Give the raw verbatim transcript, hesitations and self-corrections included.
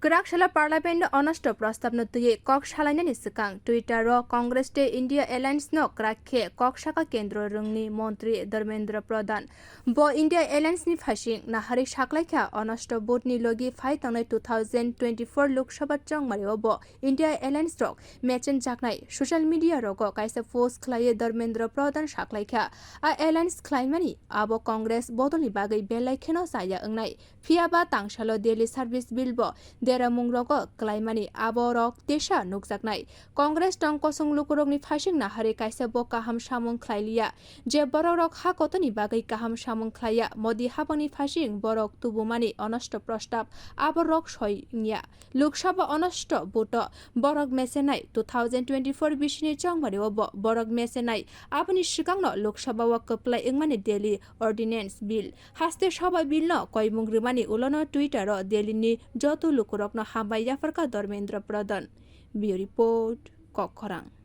Kwrak salo Parliament o onosto prostab no twiwi kok salainani swkang Twitter o Congress tei India Alliance no kwrak khe kok saka kendro rwngni montri Dharmendra Pradhan. Bo India Alliance ni phasing naharwi saklaikha onosto vote ni logi phai tongnai two thousand twenty-four Lok Sabha chongmari o bo India Alliance rok mechenjaknai social media rogo kaisa post khlaiwi Dharmendra Pradhan saklaikha a alliance khlaimani abo Congress bodolni bagwi belai kheno chaya wngnai. Phiya ba tangsalo Delhi Service Bill bo deramung rogo klaimani abo rok tesa nukjaknai. Congress tong kosong lukurokni phasing naharwi kaisa bo kaham samung khlailiya. Je borok rok ha kotoni bagwi kaham samung khlaiya, Modi habangni phasing borok tubumani onosto prostab abo rok soi wngya. Lok Sabha onosto vote o borok mechenai two thousand twenty-four bisini chongmari o bo borok mechenai aboni swkangno Lok Sabha o kwplai wngmani Delhi Ordinance Bill. Haste Sabha Bill no koimung rwmani ulono Twitter o Delhi ni joto lukurokno hambai yapharkha Dharmendra Pradhan. Bureau Report, Kokkhorang.